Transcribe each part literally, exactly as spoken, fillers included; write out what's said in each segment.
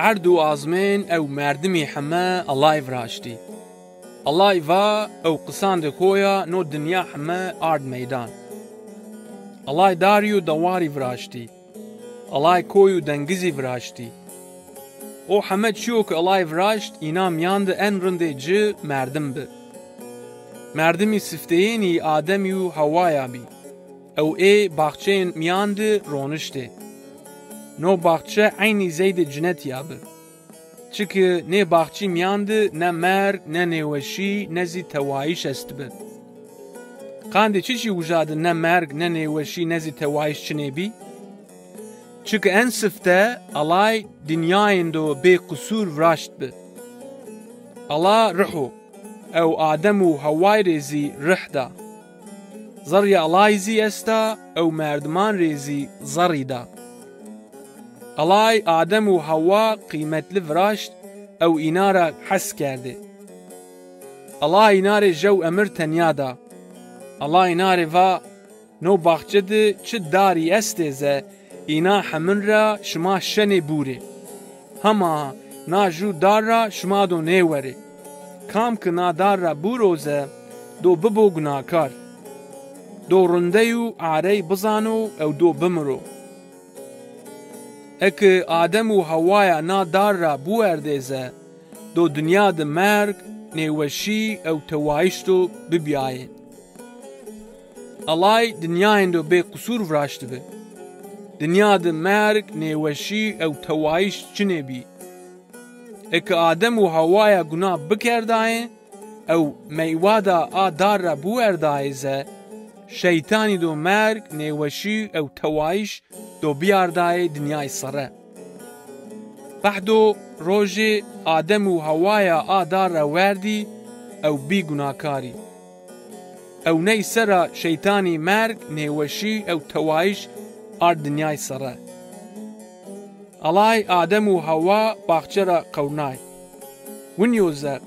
Erd û azmên ew merdimî heme Ellay viraştî. Ellay va ew qisandê xo ya no dinya heme ard meydan. Ellay darî û dewarî viraştî. Ellay koy û dengizî viraştî. O heme çîyo ke Ellay viraşt, înan mîyan de en rindê ci merdim bi. Merdimî sifteyênî Ademî û Hewaya bî. Ew ê baxçeyên mîyan de roniştê. No baxçe eynî zeydê cinetîya bi. Çike nê baxçî mîyan de ne merg, ne nêweşî, ne zî tewayîş estbi. Qandê çiçî uca de ne merg, ne nêweşî, ne zî tewayîş çinê bî? Çike en sifte Ellay dinyayêndo bêqisûr viraştbi. Ella rih o. Ew Adem û Heway rê zî rih da. Zerrîya Ellay zî esta, ew merdiman rê zî zerrî da. Ellay Adem û Hewa qîmetli viraşt ew îna ra hes kerdê. Ellay îna rê jew emir tenya da. Ellay îna rê va, no baxçe de çi darî estê ze, îna hemin ra şima şenê bûrê. Hema na jû dar ra şima do nêwerê. Kam ki na dar ra bûro ze, do bibo gunakar. Do rindey û arey bizano ew do bimiro. Eke Adem û Hewaya na dar ra biwerdê ze, do dinya de merg, nêweşî ew tewayîş do bibîyayên. Ellay dinyayêndo bêqisûr viraştibi. Dinya de merg, nêweşî ew tewayîş çinê bî. Eke Adem û Hewaya guna bikerdayê ew meywada a dar ra biwerdayê ze, şeytanî do merg, nêweşî ew tewayîş do biyardayê dinyay sere. Behdo rojê Adem û Hewaya a dar ra werdî ew bî gunakarî. Ewney sera şeytanî merg, nêweşî ew tewayîş ard dinyay sere. Ellay Adem û Hewa baxçe ra qewnay. Winyo ze,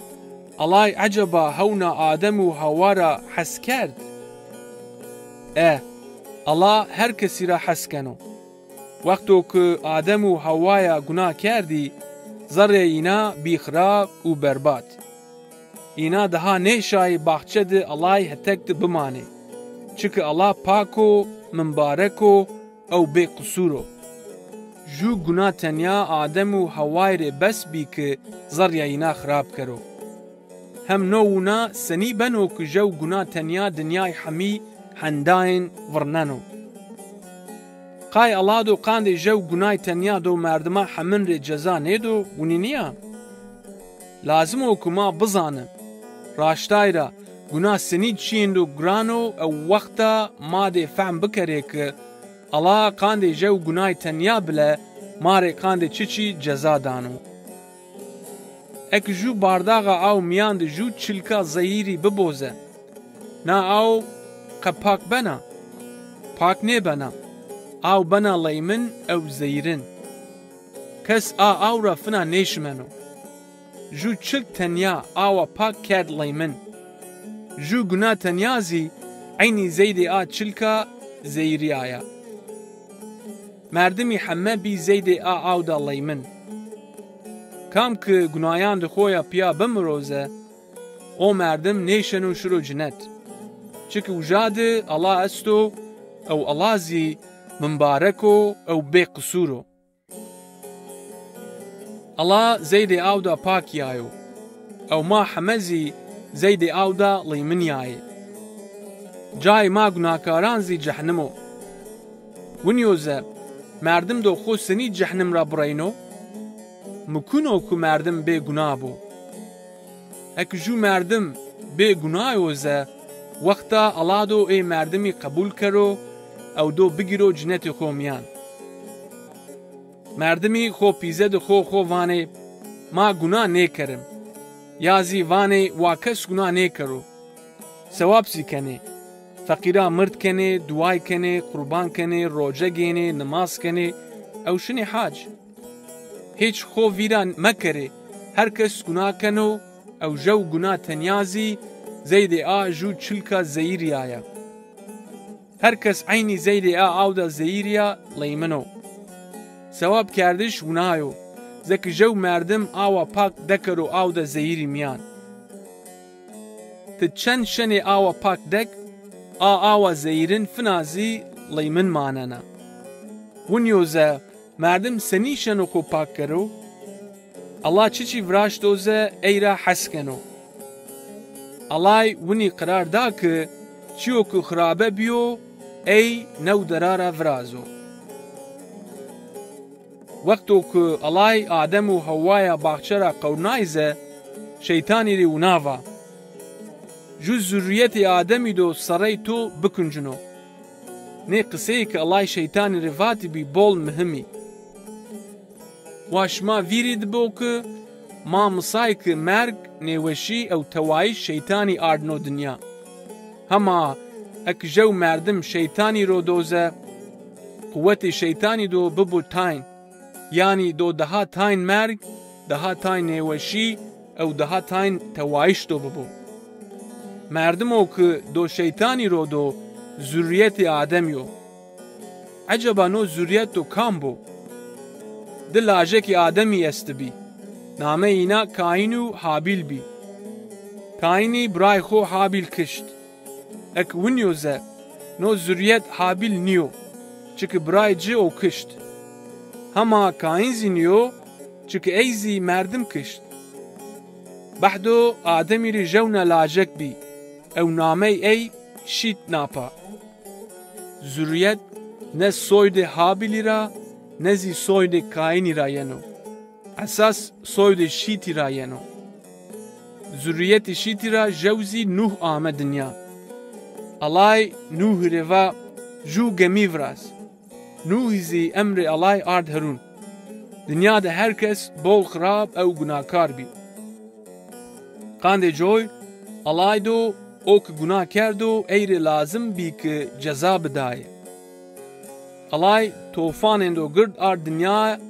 Ellay eceba hewna Adem û Hewa ra hes kerd? E, Ella her kesî ra hes keno. Wexto ki Adem û Hewaya guna kerdî, zerrê îna bî xirab û berbat. Îna daha nêşayî baxçe de Ellay hetek de bimanê. Çike Ella pak o, mimbarek o ew bêqisûr o. Jû guna tenya Adem û Heway rê bes bî ki zerrîya îna xirab kero. Hem no wina senî beno ki jew guna tenya dinyay hemî hendayên virneno? Qay Ella do qandê jew gunay tenya do merdima hemin rê ceza nêdo, winî nîya? Lazim o ki ma bizanin. Raştay ra, guna senî çîyêndo giran o ew wexta ma dê fehm bikerê ki Ella qandê jew gunay tenya bile ma rê qandê çiçî ceza dano. Eke jû bardaxa aw mîyan de jû çilka zeyîrî bibo ze, na aw qe pak bena? Pak nêbena. Aw bena leymin ew zeyîrin. Kes a aw ra fina nêşimeno. Jû çilk tenya awa pak kerd leymin. Jû guna tenya zî eynî zeydê a çilka zeyîrîyaya. Merdimî heme bî zeydê a aw da leymin. Kam ki gunayandê xo ya pîya bimiro ze, o merdim nêşeno şiro cinet. Çike uca de Ella esto ew Ella zî mimbarek o ew bêqisûr o. Ella zeydê aw da pak yayo. Ew ma heme zî zeydê aw da leymin yayê. Cayê ma gunakaran zî cehnim o. Winî yo ze, merdim do xo senî cehnim ra bireyno? Mukun o ku merdim bê guna bo. Eke jû merdim bê guna yo ze, wexta Ella do ê merdimî qebul kero ew do bigîro cinetê xo mîyan. Merdimî xo pîze di xo xo vanê, ma guna nêkerim. Ya zî vanê, wa kes guna nêkero. Sewab zî kenê. Feqîra mird kenê, duay kenê, qurban kenê, roce gênê, nimaz kenê, ew şinê hac. Hêç xo vîra mekerê, her kes guna keno, ew jew guna tenya zî zeydê a jû çilka zeyîrîya ya. Her kes eynî zeydê a aw da zeyîrîya leymin o. Sewab kerdiş wina yo. Zeki jew merdim awa pak dekero aw de zeyirî mîyan. Ti çend şenê awa pak dek, a awa zeyîrin fina zî leymin manena. Winyo ze merdim senî şeno xo pak kero? Allah çiçî viraşto ze ey ra hes keno. Alay winî qirar da ki çîyo ki xirabe bîyo, ey new dera ra virazo. Wexto ki Alay Adem û Hewaya baxçe ra qewnay ze, Şeytanî rê wina va: Ju zurrîyetê Ademî do serey to bikincino. Nê qiseyê ki Alay Şeytanî rê vatibî bol muhim î. Wa şima vîrî di bo ki ma misay ki merg, nêweşî ew tewayîş Şeytanî ardno dinya. Hema eki jew merdim Şeytanî ro do ze, quwetê Şeytanî do bibo tayn, yanî do daha tayn merg, daha tayn nêweşî ew daha tayn tewayîş do bibo. Merdimo ki do Şeytanî ro do zurrîyetê Ademî yo. Eceba no zurrîyet do kam bo? Di lajekî Ademî estibî. Nameyê îna Kaîn û Habîl bî. Kaînî biray xo Habîl kişt. Eki winî yo ze, no zurrîyet Habîl nîyo, çiki biray ci o kişt. Hema Kaîn zî nîyo, çiki ey zî merdim kişt. Behdo Ademî rê jewna lajek bî, ew namey ey Şît na pa. Zurrîyet ne soydê Habîlî ra ne zî soydê Kaînî ra yeno. Esas soydê Şîtî ra yeno. Zurrîyetê Şîtî ra jew zî Nuh ame dinya. Alay Nuhî rê va: Ju gemî viraz. Nuhî zî emrê Alay ard herûn. Dinya de her kes bol xirab ew gunakar bî. Qandê coy, Alay do o ki guna kerdo ey rê lazim bî ki ceza bidayê. Alay tofanêndo gird ard dinya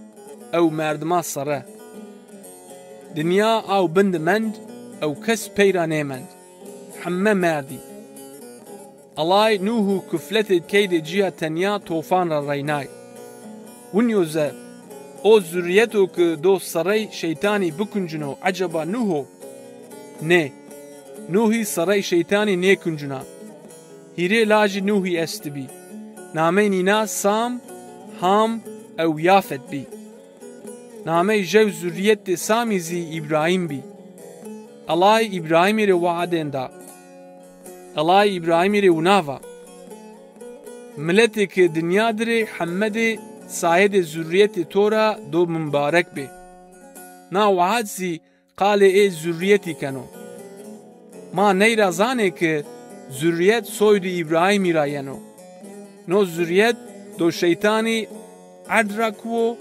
ew merdima sere. Dinya aw bin di mend ew kes pey ra nêmend. Heme merdî. Alay Nuh û kufletê keydê ci ya tenya tofan ra reynay. Winyo ze, o zurrîyeto ki do serey Şeytanî bikincino eceba Nuh o? Nê. Nuhî serey Şeytanî nêkincina. Hîrê lajî Nuhî estibî. Nameyên îna Sam, Ham ew Yafet bî. Namey jew zurrîyetê Samî zî Îbrahîm bî. Alay Îbrahîmî rê waadên da. Alay Îbrahîmî rê wina va: Miletê ki dinya di rê heme dê sayedê zurrîyetê to ra do mimbarek bê. Na waad zî qalê ê zurrîyetî keno. Ma ney ra zanê ki zurrîyet soydê Îbrahîmî ra yeno. No zurrîyet do Şeytanî erd ra kuwo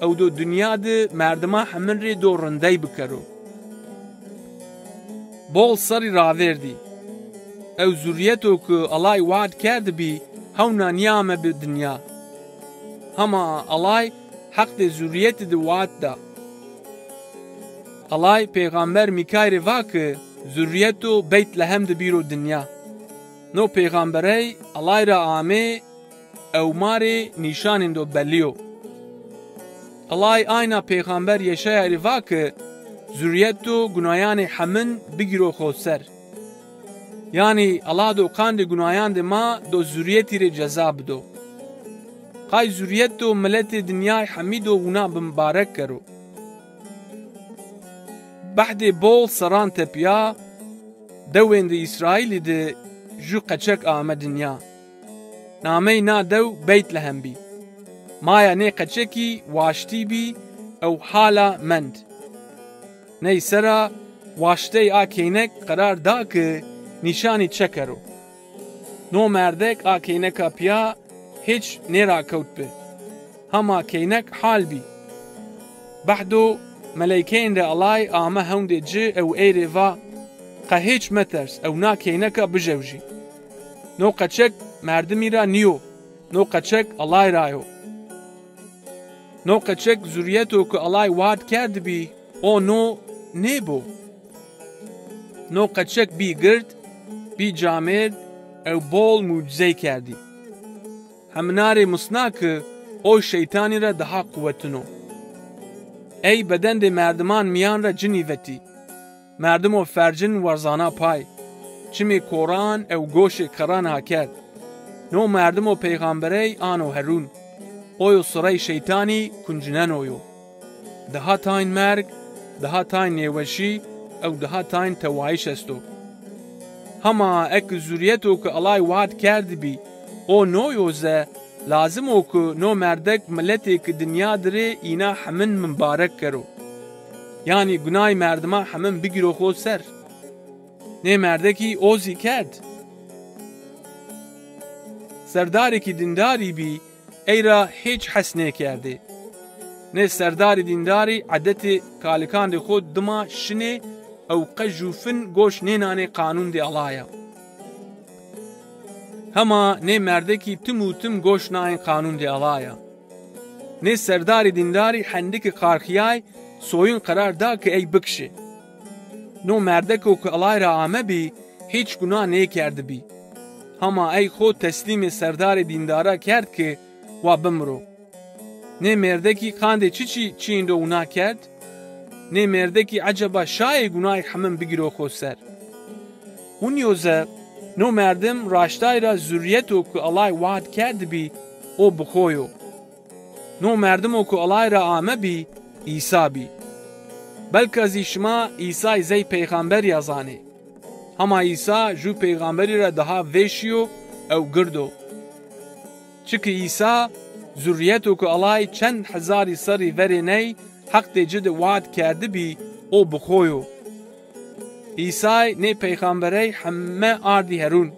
ew do dinya di merdima hemin rê do rindey bikero. Bol serrî ravêrdî. Ew zurrîyeto ki Alay waad kerdibî hewna nîyamebi dinya. Hema Alay heqdê zurrîyetî di waad da. Alay pêxamber Mîkay rê va ki zurrîyeto Beytlehem di bîro dinya. No pêxamberey Alay ra amê ew ma rê nîşanêndo bellî yo. Alay ayna pêxamber Yeşayay rê va ki zurrîyeto gunayanê hemin bigîro xo ser. Yanî Ala do qandê gunayandê ma do zurrîyetî rê ceza bido. Qay zurrîyet do miletê dinyay hemî do wina bimbarek kero. Behdê bol serran tepîya, dewêndê Îsraîlî di ju qeçek ame dinya. Namey na dew Beytlehem bî. Maya nê qeçekî waştî bî ew hala mend. Ney sera waştey a keynek qerar da ki nîşanî çekero. No merdek a keyneka pîya hêç nêrakewt bi. Hema keynek hal bî. Behdo meleykeyên rê Alay ame hewndê ci ew ey rê va: Qe hêç meters ew na keyneka bijewjî. No qeçek merdimî ra nîyo, no qeçek Alay ra yo. No qeçek zurrîyeto ki Alay wad kerdibî, o no nêbo. No qeçek bî gird, bî camêrd ew bol mucizey kerdî. Hemina rê misna ki o şeytanî ra daha quwetin o. Ey bedendê merdiman mîyan ra cinî vetî. Merdimo fercin werzana pay. Çimê koran ew goşê kerran akerd. No merdimo peyxamberey ano herûn. Oyo sirey şeytanî kuncineno yo. Daha tayn merg, daha tayn nêweşî ew daha tayn tewayîş esto. Hema eki zurîyeto ki Ellay wad kerdibî, o no yo ze, lazim o ki no merdek miletê ki dinya dirê îna hemin mimbarek kero. Yanî gunay merdima hemin bigîro xo ser. Nê merdekî o zî kerd. Serdarêkî dîndarî bî, ey ra hêç hes nêkerdê. Nê serdarî dîndarî edetê kalikandê xo dima şinê ew qe jûfin goş nênanê qanûndê Ellaya. Hema nê merdekî tim û tim goş naên qanûndê Ellaya. Nê serdarî dîndarî hendikî qarxîyay, soyun qerar da ki ey bikişê. No merdeko ki Ellay ra amebî, hîç guna nêkerdibî. Hema ey xo teslîmê serdarê dîndara kerd ki wa bimiro. Nê mêrdekî qandê çiçî çîyîndo wina kerd? Nê mêrdekî eceba şayê gunay hemin bigîro xo ser? Hunîyo ze, no merdim raştay ra zurîyeto ki Ellay wad kerdibî, o bi xo yo. No merdimo ki Ellay ra amebî, Îsa bî. Belka zî şima Îsay zey peyxamberî ya zanê. Hema Îsa jû peyxamberî ra daha vêşî yo ew gird o. Çiki Îsa, zurîyeto ki Ellay çend hezarî serrî verê ney heqdê ci de wad kerdibî, o bi xo yo. Îsay nê peyxamberey heme ardî herûn.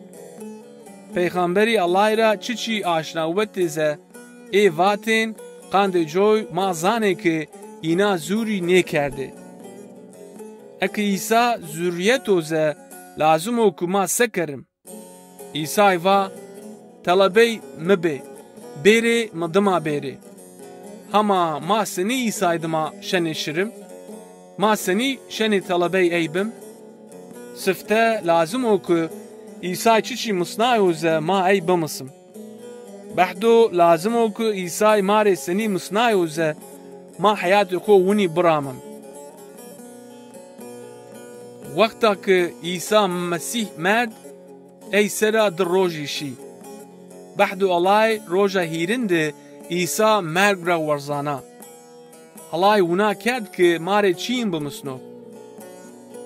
Peyxamberî Ellay ra çiçî aşnawetê ze, ê vatên qandê coy ma zanê ki îna zûrî nêkerdê. Eki Îsa zurîyeto ze, lazim o ki ma se kerim? Îsay va, telebey mi bê, bêrê mi dima bêrê. Hema ma senî Îsay dima şenê şirim? Ma senî şenê telebey ey bim? Sifte lazim o ki Îsay çiçî misnayo ze ma ey bimisim. Behdo lazim o ki Îsay ma rê senî misnayo ze ma heyatê xo winî biramim. Wexta ki Îsa Mesîh merd, ey sera di rojî şî. Behdo Ellay roja hîrin de Îsa merg ra werzana. Ellay wina kerd ki ma rê çîyin bimisno.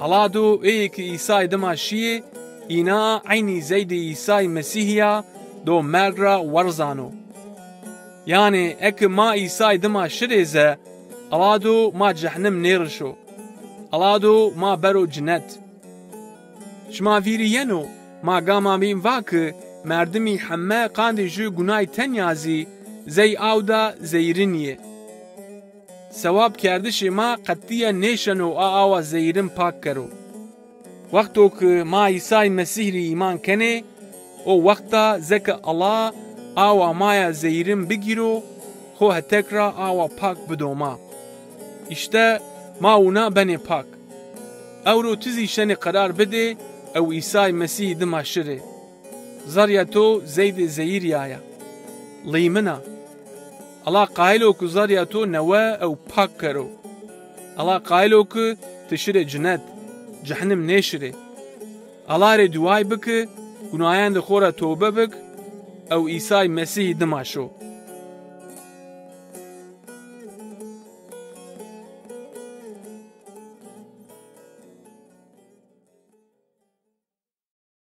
Ella do êyê ki Îsay dima şîyê, îna eynî zeydê Îsay Mesîhî ya do merg ra werzano. Yanî eki ma Îsay dima şirê ze, Ella do ma cehnim nêrişo. Ella do ma bero cinet. Şima vîrî yeno, ma gama bîn va ki merdimî heme qandê jû gunay tenya zî zey aw da zeyîrin yê. Sewab kerdişê ma qetîye nêşeno a awa zeyîrin pak kero. Wexto ki ma Îsay Mesîh rê îman kenê, o wexta zeke Ella awa ma ya zeyîrin bigîro, xo hetek ra awa pak bido ma. Îşte ma wina benê pak. Ewro ti zî şenê qerar bidê ew Îsay Mesîhî dima şirê. Zerrîya to zeydê zeyîrîya ya. Lîmin a. Ella qayil o ki zerrîya to newe ew pak kero. Ella qayil o ki ti şirê cinet, cehnim nêşirê. Ella rê duay biki, gunayandê xo ra tobe bik, ew Îsay Mesîhî dima şo.